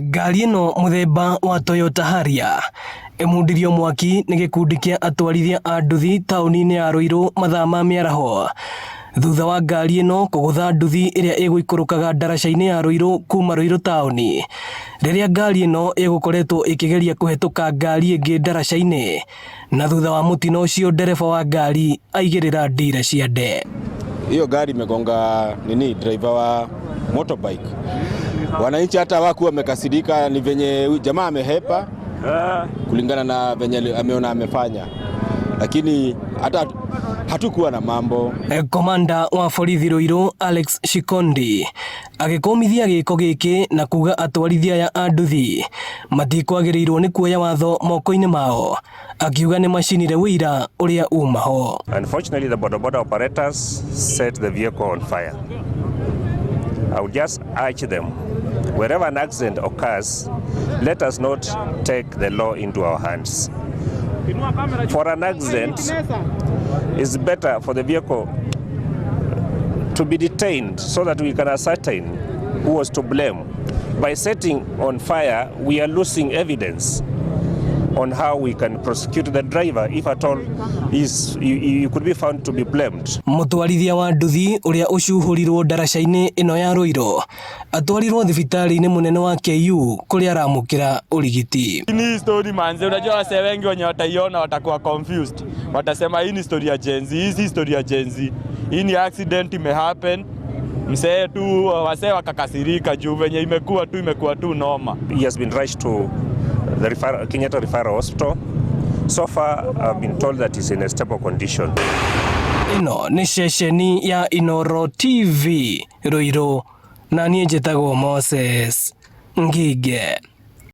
Ngari ĩno mũthemba wa Toyota Harrier ĩmundirio mwaki nĩ gĩkundi kĩa atwarithia a nduthi taũni-inĩ ya Ruiru mathaa ma mĩaraho thutha wa ngari ĩno kũgũtha nduthi ĩrĩa ĩgũikũrũkaga ndaraca-inĩ ya Ruiru kuma Ruiru taũni rĩrĩa ngari ĩno ĩgũkoretwo ĩkĩgeria kũhetũka ngari ĩngĩ ndaraca-inĩ na thutha wa mũtino ũcio ndereba wa ngari aigĩrĩra ndira cia nde. Hiyo gari imegonga nini, driver wa motorbike. Wananchi hata hawakuwa wamekasirika, ni venye huyu jamaa amehepa kulingana na venye ameona amefanya, lakini hata hatukuwa na mambo. Komanda wa borithi Ruiru Alex Shikondi agĩkũmithia gĩko gĩkĩ na kuga atwarithia aya a nduthi matikwagĩrĩirwo nĩ kuoya watho moko-inĩ mao, akiuga nĩ macinire ũira ũrĩa uma ho. Unfortunately, the boda boda operators set the vehicle on fire. I would just urge them, wherever an accident occurs, let us not take the law into our hands. For an accident, it's better for the vehicle to be detained so that we can ascertain who was to blame. By setting on fire, we are losing evidence on how we can prosecute the driver if at all he could be found to be blamed. Mũtwarithia wa nduthi ũrĩa ũcuhũrirwo ndaraca-inĩ ĩno ya Ruiru atwarirwo thibitarĩ-inĩ mũnene wa KU kũrĩa aramũkĩra ũrigiti. Ni story manze, unajua wasee wengi wenye wataiona watakuwa confused, watasema hii ni story ya Gen Z. Hii si story ya Gen Z, hii ni accident imehappen, msee tu wasee wakakasirika juu venye imekuwa tu noma. He has been rushed to the Kenyatta Referral Hospital. So far, I've been told that he's in a stable condition. Ĩno nĩ ceceni ya Inoro TV Ruiru na niĩ njĩtagwo Moses Ngige.